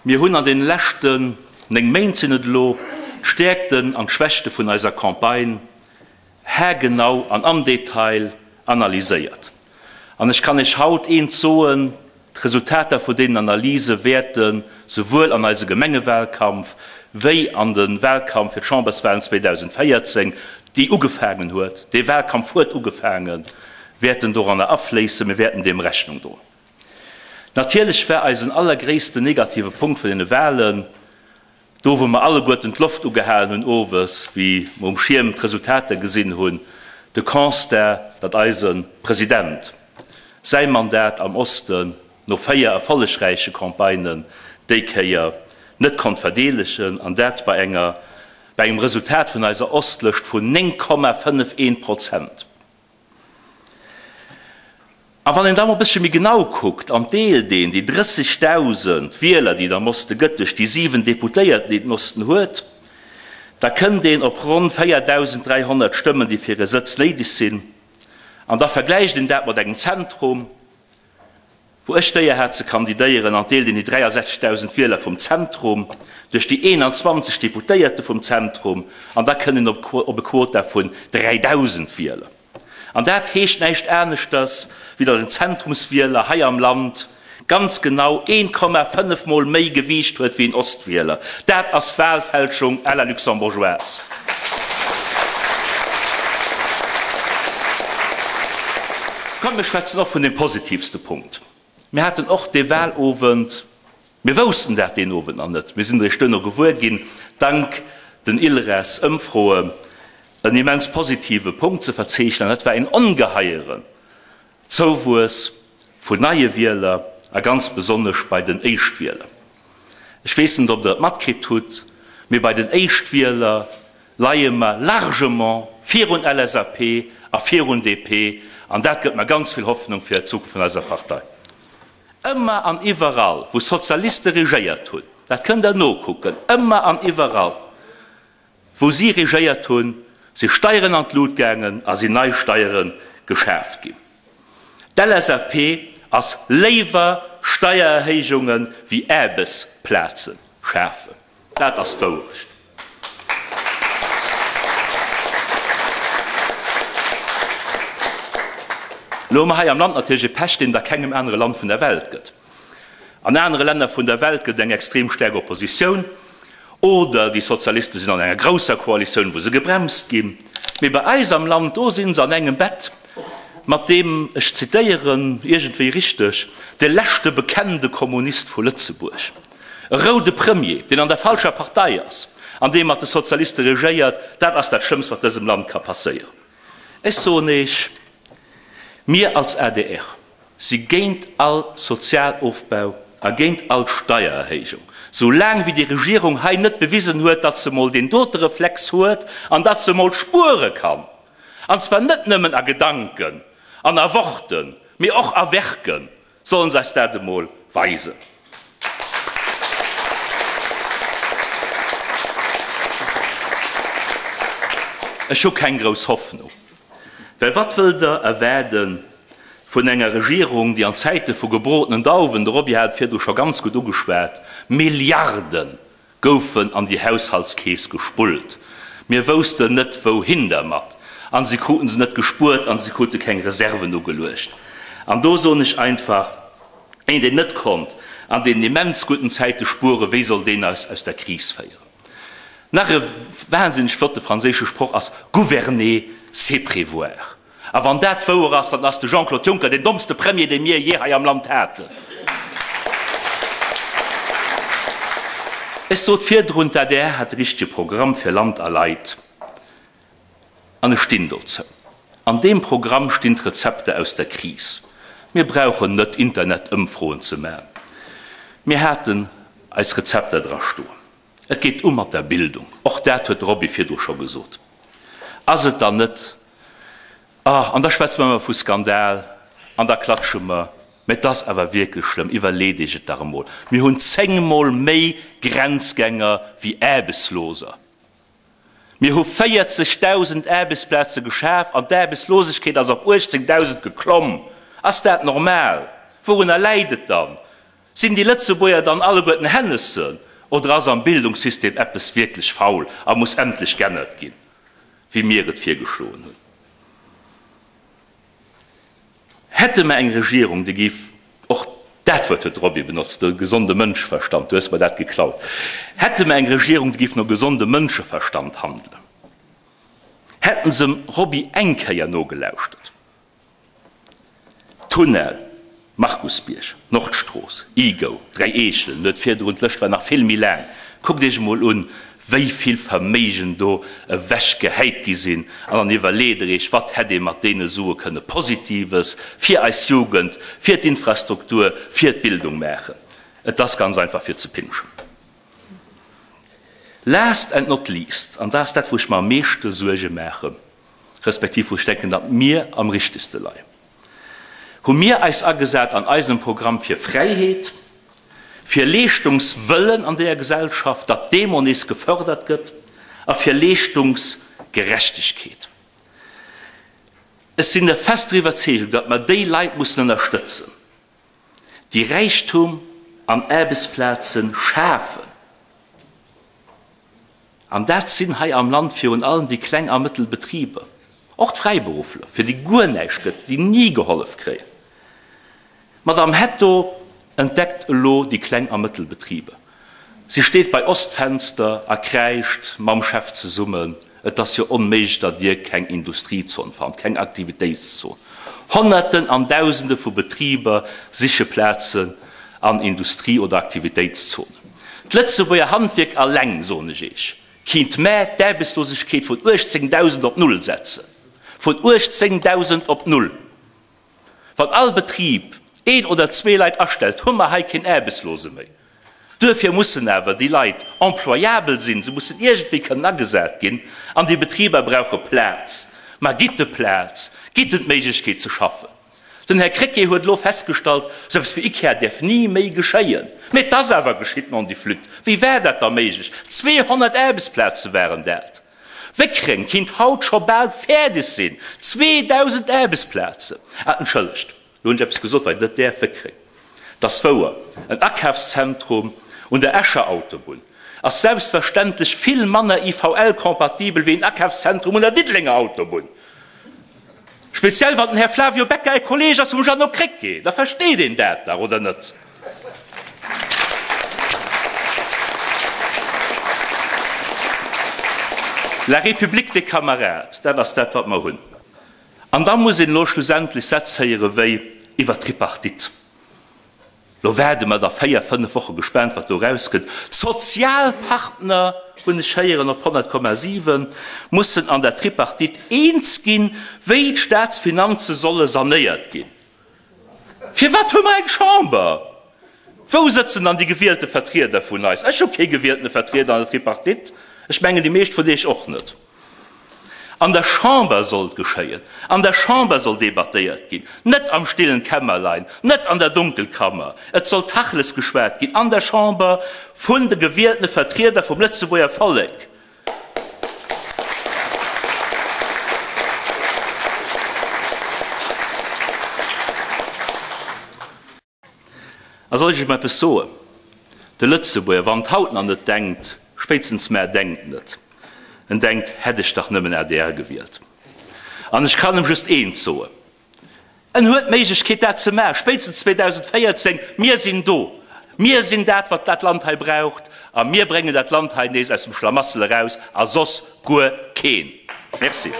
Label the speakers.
Speaker 1: Mir hunn an deene leschten 9 Méint, sinn et elo, d'Stäerkten an d'Schwächte vun eiser Campagne haargenau an am Detail analyséiert. An ech kann Iech haut eent soen, D'Resultater vun deenen Analyse wäerte souwuel an eise Gemengewahlkampf wéi an de Wahlkampf fir d'Chamberswahlen 2014, déi ugefaangen huet, dee Wahlkampf huet ugefaangen, wäerten doranner afléissen. Mir wäerten deem Rechnung droen. Natierlech war eisen allergréissten negative Punkt vun deene Wahlen, do wou mer alleguerten d'Loft ugehalen hunn owes, wéi mer um Schierm d'Resultater gesinn hunn, de Constat, datt eise President säi Mandat am Osten no 4 erfollegräiche Campagnen déi Kéier net konnt verdeelegen, an dat bei enger bei engem Resultat vun eiser Ostlëscht vun 9,51 Prozent. A wann een da mol e bëssche méi genau kuckt an deelt een déi 30.000 Wieler, déi et am Oste gëtt, duerch déi 7 Deputéierten, déi den Osten huet, da kënnt een op ronn 4.300 Stëmmen, déi fir e Sëtz néideg sinn. An da vergläicht een dat mat engem Zentrum, wou ech d'Éier hat ze kandidéieren, an deelt een déi 63.000 Wieler vum Zentrum duerch déi 21 Deputéierte vum Zentrum, an da kënnt een op e Quota vun 3.000 Wieler. An dat heescht näischt aneschters, wéi datt en Zentrumswieler hei am Land ganz genau 1,5 mol méi Gewiicht huet wéi en Ostwieler. Dat ass Wahlfälschung à la luxembourgeoise. Kommt, mir schwätzen och vun deem positivste Punkt. Mir haten och dee Wahlowend Mir woussten dat deen Owend nach net, mir sinn eréischt duerno gewuer ginn, dank den ILRES-Ëmfroen, en immens positive Punkt ze verzeechnen, an dat war een ongeheieren Zouwuess vun neie Wieler a ganz besonnesch bei den Éischtwieler. Ech weess net, ob Der et matkritt hutt, mee bei den Éischtwieler leie mer largement virun LSAP a virun DP, an dat gëtt mer ganz vill Hoffnung fir d'Zukunft vun eiser Partei. Ëmmer an iwwerall, wou Sozialiste regéiert hunn, dat kënnt Der nokucken, ëmmer an iwwerall, wou si regéiert hunn, si Steieren an d'Lut gaangen a sinn nei Steiere geschaaft ginn. D'LSAP ass léiwer Steiererhéijunge wéi Aarbechtsplaze schafen. Dat ass d'Wourecht. Elo hu mer hei am Land natierlech e Pech, deen et a kengem anere Land vun der Welt gëtt. An anere Länner vun der Welt gëtt et eng extrem staark Oppositioun oder déi Sozialiste sinn an enger grousser Koalitioun, wou se gebremst ginn. Mee bei eis am Land, do si se an engem Bett mat deem, ech zitéieren iergendwéi richteg, de leschte bekennende Kommunist vu Lëtzebuerg. E roude Premier, deen an der falscher Partei ass an dee mat de Sozialiste regéiert, dat ass dat Schlëmmst, wat dësem Land ka passéieren. Ech soen Iech, Mir als adr si géint all Sozialofbau a géint all Steiererhéijung, sou laang wéi déi Regierung hei net bewisen huet, datt se emol deen dote Reflex huet an datt se emol spuere kann, an zwar net nëmmen a Gedanken an a Worten, mee och a Werken. Sollen se eis dat emol weisen. Ech hu keng grouss Hoffnung, well wat wëllt Der erwaarde vun enger Regierung, déi an Zäite vu gebrotenen Dauwen, de Robby hat et virdru scho ganz gutt ugeschwat, Milliarden goufen an déi Haushaltskeess gespullt. Mir woussten net wouhin dermat an si kruten se net gespuert an si krute keng Reserven ugeluecht. An do soen ech einfach, een deen net konnt an deenen immens gudden Zäite spueren, wéi soll deen eis aus der Kris féieren? Nach e wahnsinneg flotte franséische Sproch ass, Gouverner, c'est prévoir. A wann dat wouer ass, dann ass de Jean-Claude Juncker deen dommste Premier, dee mir jee hei am Land haten. Ech sot virdrun, d'ADR hat de richtege Programm fir Land a Leit, an ech stinn dozou. An deem Programm stinn d'Rezepter aus der Kris. Mir brauchen net Internet-Ëmfroen ze maachen, mir haten eis Rezepter dra stoen. Et geet u mat der Bildung, och dat huet de Roby virdru scho gesot. Ass et dann net, ah, an da schwätze mer ëmmer vu Skandal an da klatsche mer, mä et ass awer wierklech schlëmm, iwwerleet Iech et dach emol, mir hunn zéngmol méi Grenzgänger wéi Aarbechtsloser. Mir hu 40.000 Aarbechtsplaze geschaf an d'Aarbechtslosegkeet ass op 18.000 geklomm. Ass dat normal? Wourunner läit et dann? Sinn déi Lëtzebuerger dann alleguerten Hennessen oder ass am Bildungssystem eppes wierklech faul a muss endlech g'ännert ginn, wéi mir et virgeschloen hunn? Hätte mer eng Regierung, déi géif, och dat Wuert huet de Roby benotzt, de gesonde Mënscheverstand, du hues mer dat geklaut, hätte mer eng Regierung, déi géif no gesondem Mënscheverstand handelen, hätten se dem Roby eng Kéier nogelauschtert. Tunnel, Markusbierg, Nordstrooss, E-Go, 3 Eechelen, huet virdrun, d'Lëscht war nach vill méi laang. Kuckt Iech emol un, wéi vill Verméigen do ewech gehäit gi sinn an dann iwwerleet Der Iech, wat hätt ee mat deene Sue kënne Positives fir eis Jugend, fir d'Infrastruktur, fir d'Bildung maachen. Et ass ganz einfach fir ze pinschen. Last and not least, an dat ass dat, wou ech mer am meeschte Suerge maachen, respektiv wou ech denken, datt mir am richtegste leien, hu mir eis agesat an eisem Programm fir Fräiheet, fir Leeschtungswëllen an deeër Gesellschaft, datt dee mol nees gefördert gëtt, a fir Leeschtungsgerechtegkeet. Ech sinn der fester Iwwerzeegung, datt mer déi Leit mussen ënnerstëtzen, déi Räichtum an Aarbechtsplaze schafen. An dat sinn hei am Land virun allem déi kleng a mëttel Betriber, och d'Fräiberuffler, fir déi guer näischt gëtt, déi ni gehollef kréien. D'Madame Hetto entdeckt elo déi kleng a mëttel Betriber. Si steet bei Ostfenster a kräischt mam Chef zesummen, Et ass jo onméiglech, datt Dir keng Industriezon fannt, keng Aktivitéitszon. Honnerten an Dausende vu Betriber siche Plazen an Industrie oder Aktivitéitszonen. D'Lëtzebuerger Handwierk alleng, soen ech Iech, kinnt mä d'Aarbechtslosegkeet vun 18.000 op null setzen. Vun 18.000 op null! Wann all Betrib een oder zwee Leit astellt, hu mer hei keen Aarbechtslose méi. Duerfir mussen awer déi Leit employabel sinn, se mussen iergendwéi kënnen agesat ginn an déi Betriber brauche Plaz. Ma gitt de Plaz, gitt en d'Méiglechkeet ze schaffen. Den Här Krecké huet elo festgestallt, esou eppes wéi Ikea däerf ni méi geschéien. Mee et ass awer geschitt, mon Di Flütt. Wéi war dat da méiglech? 200 Aarbechtsplaze waren dat. Wéckreng kinnt haut scho bal fäerdeg sinn, 2.000 Aarbechtsplazen. Ah, entschëllegt, elo hunn ech eppes gesot, wat een net däerf, Wéckreng, 't ass wouer, en Akafszentrum un der Escher Autobunn ass selbstverständlech vill manner IVL-compatibel wéi en Akafszentrum un der Diddelenger Autobunn. Speziell wann den Här Flavio Becca e Kolleg ass vum Jeannot Krecké, da versteet een dat dach, oder net? La République des camarades, dat ass dat, wat mer hunn. An da muss een elo schlussendlech Sätz héiere wéi iwwer d'Tripartite. Lo waarde mer da 4, 5 Woche gespaant, wat do erauskënnt. D'Sozialpartner, hunn ech héieren op 100,7, mussen an der Tripartite eens ginn, wéi d'Staatsfinanze solle sanéiert ginn. Firwat hu mer eng Chamber? Wou sëtzen dann déi gewielte Vertrieder vun eis? Ech hu kee gewieltene Vertrieder an der Tripartite. Ech mengen, déi meescht vun Iech och net. An der Chamber soll et geschéien, an der Chamber soll debattéiert ginn, net am stillen Kämmerlein, net an der Dunkelkammer. Et soll Tachles geschwat ginn an der Chamber vun de gewieltene Vertrieder vum Lëtzebuerger Vollek. A soll ech iech mol eppes soen? De Lëtzebuerger, wann et haut nach net denkt, spéitstens mar denkt en et, en denkt, Hätt ech dach nëmmen adr gewielt. An ech kann em just eent soen, En huet d'Méiglechkeet dat ze maachen, spéitstens 2014, mir sinn do, mir sinn dat, wat dat Land hei braucht a mir bréngen dat Land hei nees aus dem Schlamassel eraus a soss guer keen. Merci.